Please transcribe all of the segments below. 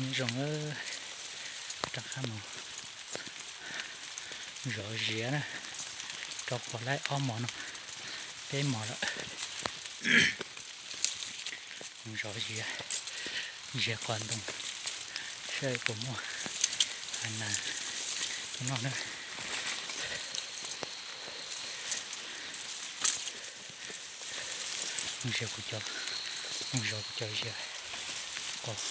Nyob zoo, rov qab mus zov ziav na, rau qhov laib ob hmos no, peb hmos lawm. Mus zov ziav, ziav qos ntoo, saib puas muaj hav nas noj na. Mus zov kuv cov, mus zov kuv cov ziav qos.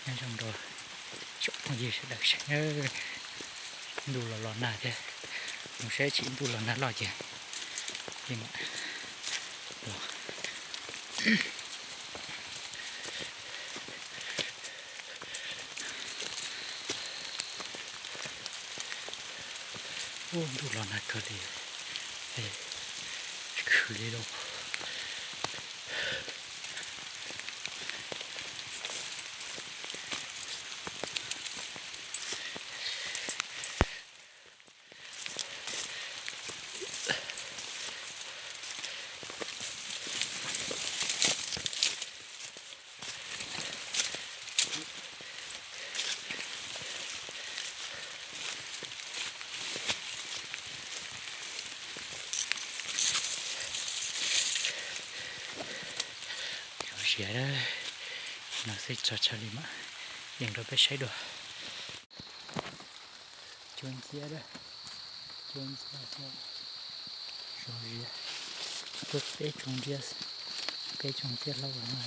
Nyob zoo rau tsoom phooj ywg sawv daws, ntuj los los nag thiab, mus saib tsis ntuj los nag loj ces li mam los. Ub, ntuj los nag kawg li, tsis khwv li lauj. Zov ziav, no xwb tso tsawg li mas yeej rau peb saib dua. Cuab ntxiab, cuab ntxiab thiab zov ziav, cuab peb tsoom ntxiab, peb tsoom ntxiab hlau no.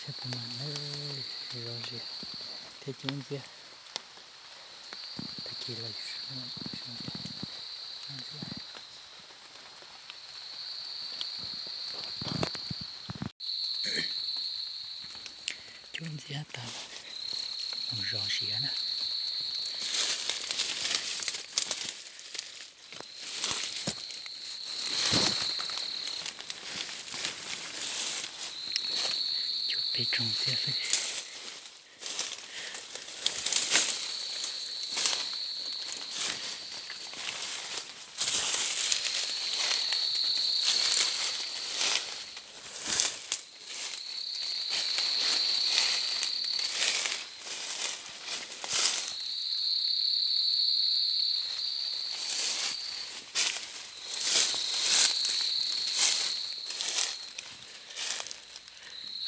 Saib puas mag, zov ziav thiab cuab ntxiab. Tag kis los yus sib muaj cuab ntxiab. Cuab ntxiab tas, mus zov ziav na. Cuab peb tsoom ntxiab xwb.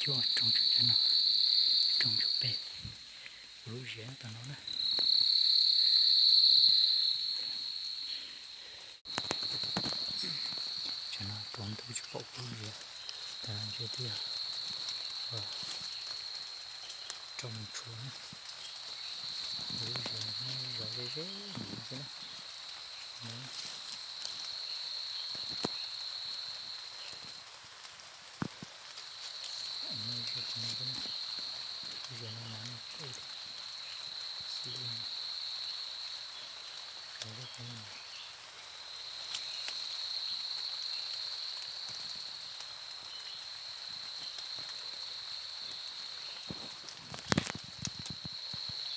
Cuab rooj tsuas cov no, rooj tsuas peb, kuv lub ziav nyob tom no na. Tsam no tuav ntub tsis pom kuv lub ziav, tas ntshe twb yog rau mus tshuav na. Kuv lub ziav zov ze ze xwb na.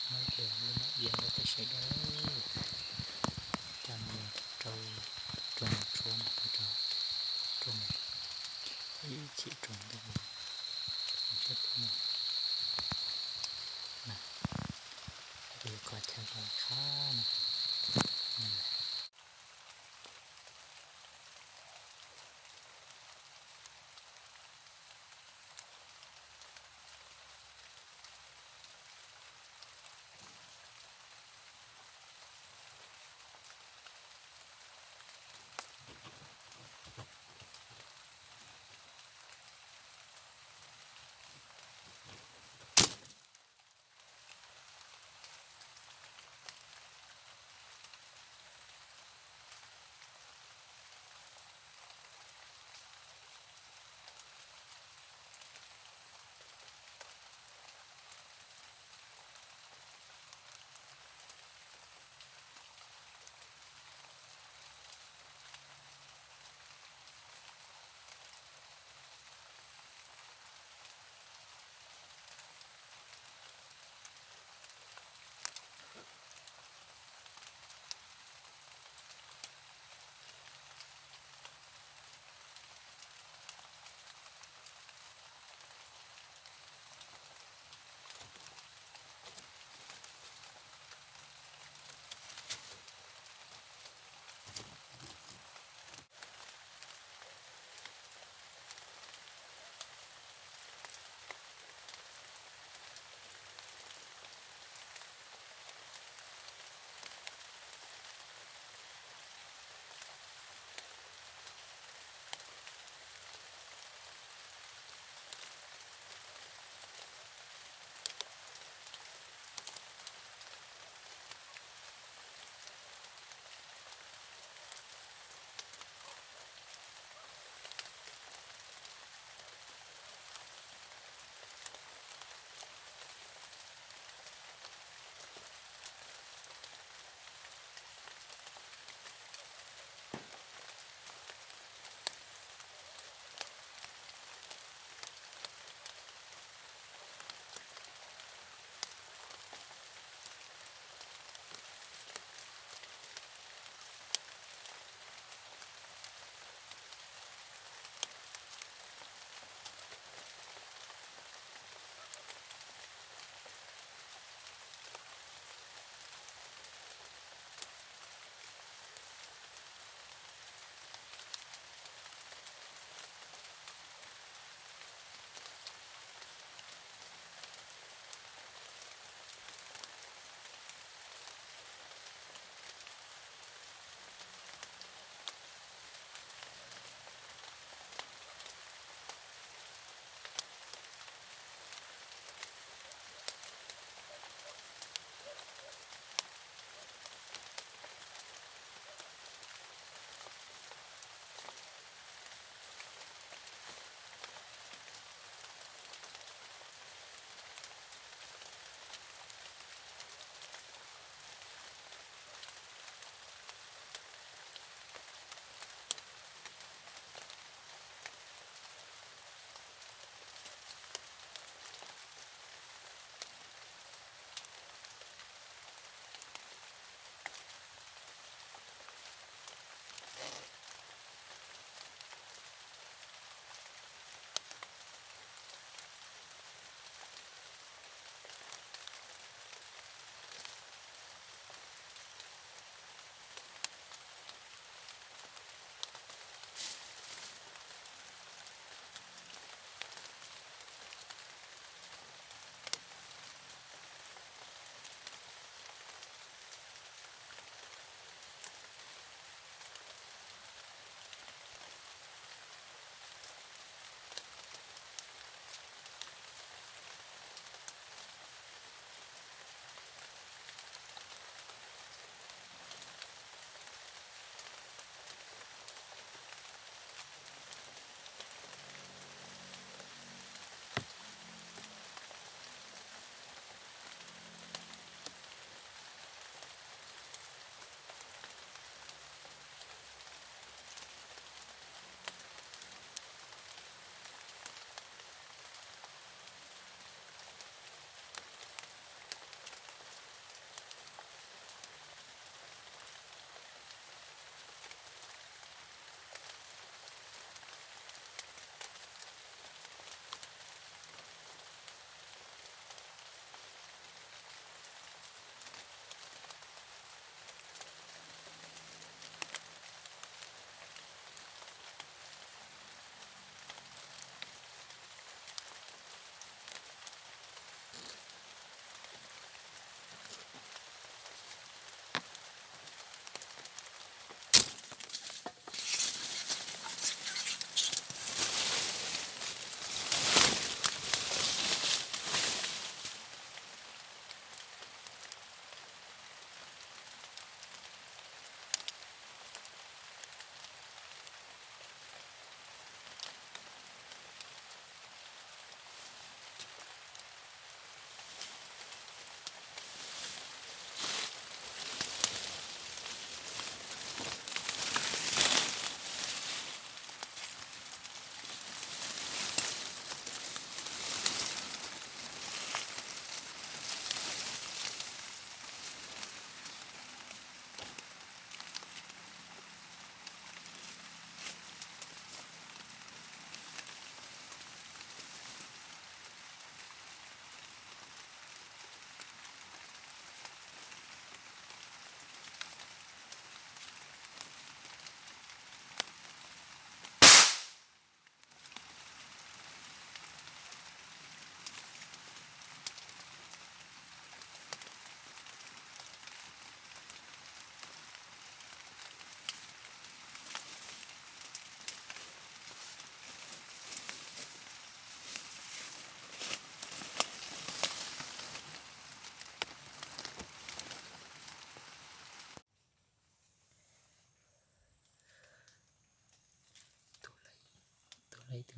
Muab ib pliag mam iab rau peb saib dua. Cov no rau rooj tshuav no, rau rooj, ib chim rau ntawm no, saib puas muaj na. Kuv yuav kov chaw kom qab na.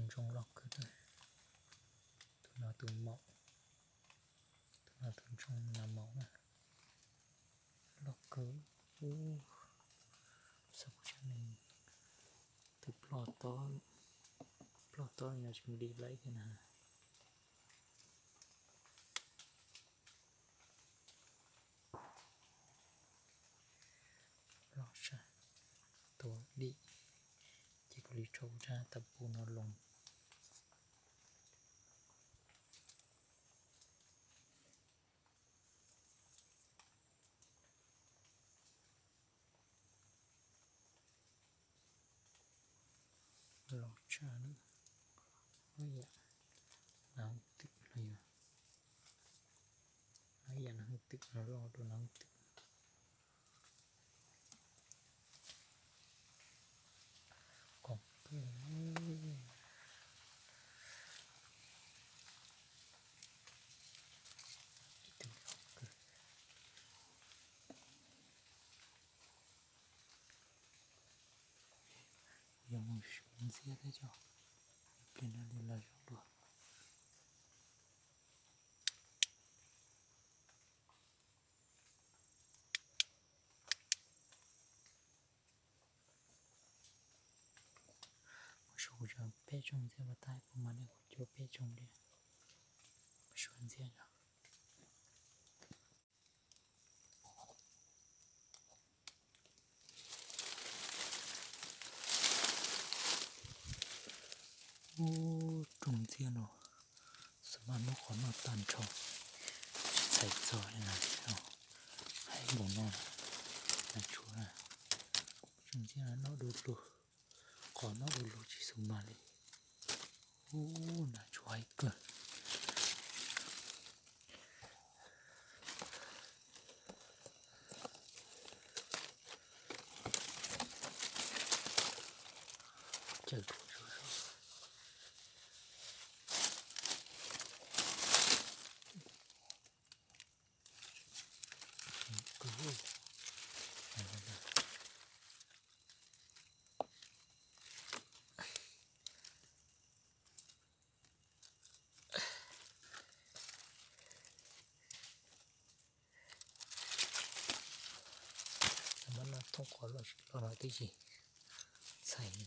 Ntsoog loj kawg. Tus no tus maum, tus no tus ntsoog no maum na. Loj kawg. Xav kuv tsa ne, twb ploj tob, ploj tob no tsis mus li lawm thiab na. Loj sab, tua dim, ces kuv li tso kuv rab tav pum no loo. Loj tshaj na, yam na twm los yog, yam na twm no loj dua na twm. Qos kawg. Ib tug loj kawg. Kuv yuav mus suav ntxiab thiab cov, pliag no li los zaum dua. Mus suav kuv cov peb tsoog ntxiab pas tab puas mas nej kuv cua peb tsoog li. Mus suav ntxiab yog. Ub, tsoog ntxiab no, xav mas muab qhov noj tag nrho, tsis txhais txog li na, hais npaum no, nas tshua, tsoog ntxiab noj du lug, qhov noj du lug tsis xav mas li. Ub, nas tshua haib kawg. Cawm tus tsuag zog. Mas no thooj qhov los sis los no twb tsis txhais.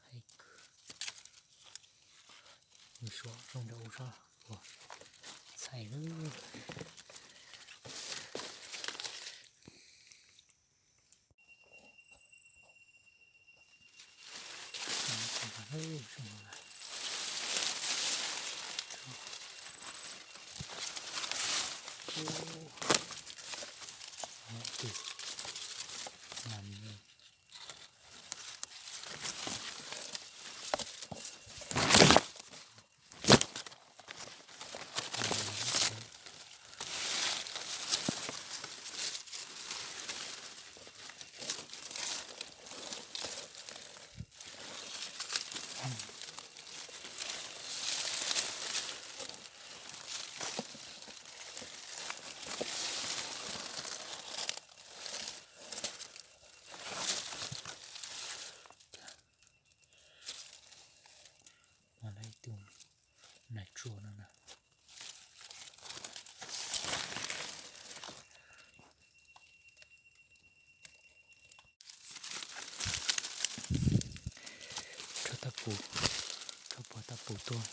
Haib kawg. Mus suav zoo nrad ua zog ua txhais lawm. Mas lawv ib tug nas tsuag no na. Tso tau pum, tso pov tau pum tua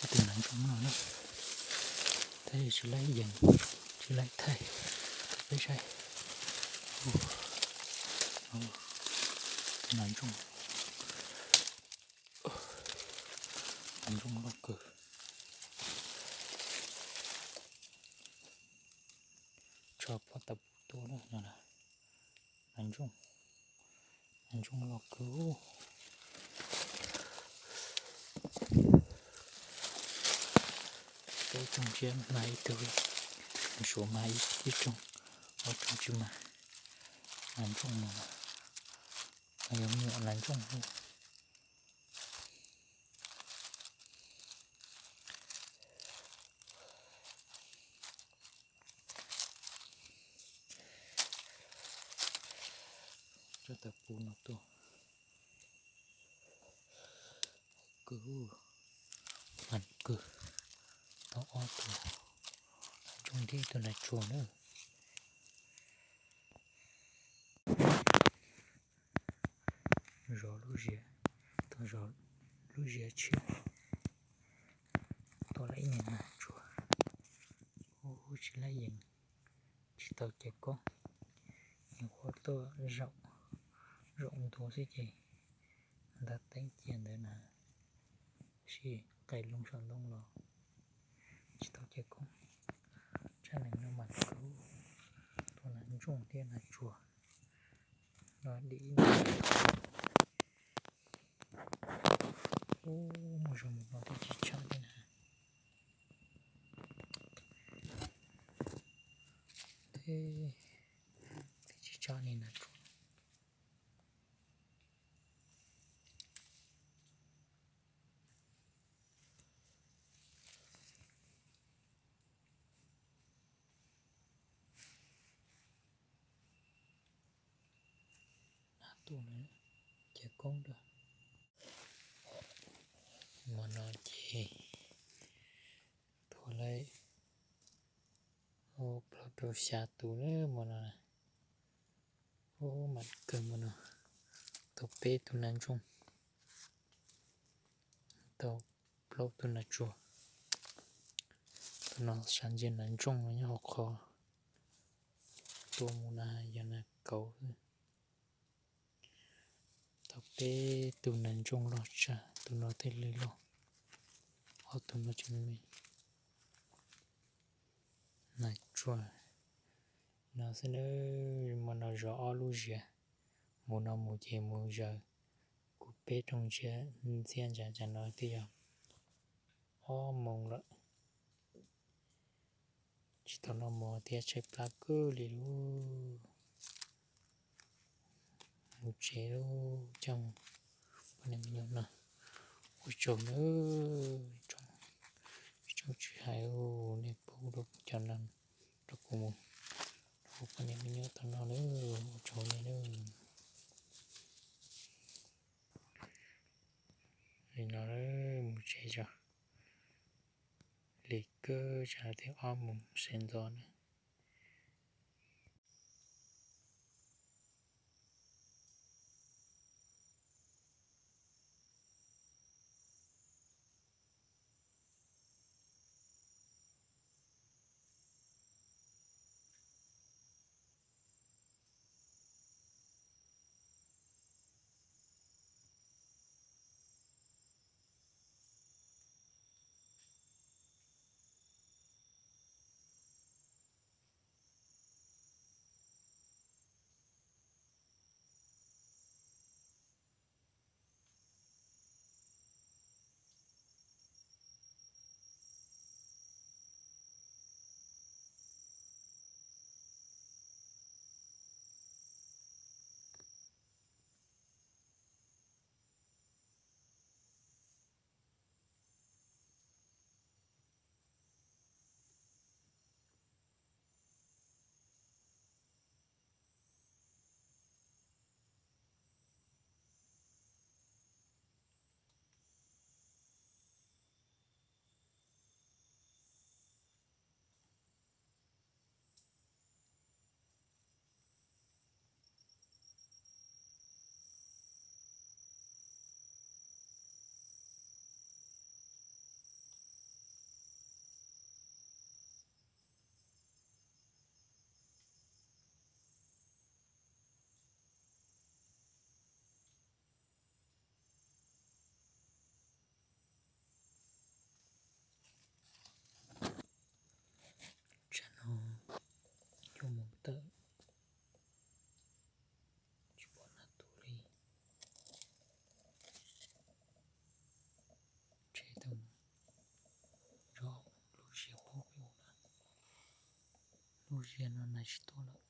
ib tug nas ntsooj no na. Tab sis tsis laib yees, tsis laib thaij, peb saib. Nas ntsooj, nas ntsooj loj kawg. Tso pov tau pum tua na, nas ntsooj, nas ntsooj loj kawg. Peb tsoog tsiab mas ib tug, suav mas ib tsoog, ob tsoog tsis mas, nas ntsooj no, yog muam nas ntsooj. Tso tau pum no tua. Mas kawg, tau ob tug ntsooj thiab ib tug nas tsuag na. Zov lub ziav, tau zov lub ziav tshiab, tau lawm ib niag nas tsuag. Ub, tsis laj yees, tsis tau cawv koob, nyuam qhuav tuaj zaum, zaum ntua xwb ces ntaus teeb cia ntawd na, sib qe loo saum ntoo los tsis tau cawv koob. Tsab nees no mas kawg, tau nas ntsooj thiab nas tsuag no dim ib ntsis. Ub, muaj zog mus no twb tsis tshaj thiab na. Twb tsis tshaj li nas tsuag. Nas tus na, cawv koob dua. Hmo no ces thuav lawm plaub rau xya tus na hmo no. Ub, mas kawg hmo no, tau peb tug nas ntsooj, tau plaub tug nas tsuag. Tus no xav ntsia nas ntsooj no nyob hauv qhov, tua mus na yog nas kauv xwb. Tau peb tug nas ntsooj loj tshaj, tus no thiaj li loj, ob tug no tsis me. Nas tsuag no xwb na, hmo no zov ob lub ziav, mus no mus ces mus zaws kuv peb rooj tsiab ntxiab ntsa cas no twb yog ob moos lawm. Tsis tau noj mov thiab tshaib plab kawg li lauj. Mus tsev lauj, coj poj niam me nyuam noj. Ua tsaug nawb, tsoom tswv hais, nej pub rau kuv cov no rau kuv mus rau poj niam me nyuam tau noj nawb, ua tsaug nej nawb. Li no mus tsev tso, li kawg tsam no twb ob moos sawv ntxov na. Tsam no yuav mus tawm, tsis pom nas tus li. Ntshe tau zov lub ziav puag pem na, lub ziav no nas tsis tuaj lawm.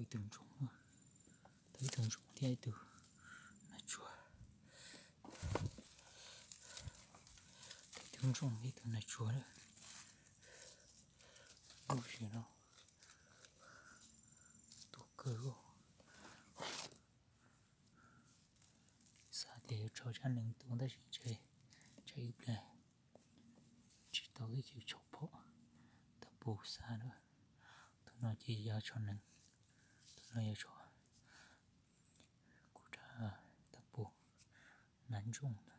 Ib tug ntsooj, tau ib tug ntsooj thiab ib tug nas tsuag. Tau ib tug ntsooj thiab ib tug nas tsuag lawm. Lub sij hawm no tuaj kawg. Xav tias yuav tso tsab nees tuaj tab sis ntshe tsam ib pliag tsis tau thiab ces tshov phom. Tag pus xav na. Tus no ces yog tsho nees, tus no yog tsho kuv rab tag pus nas ntsooj.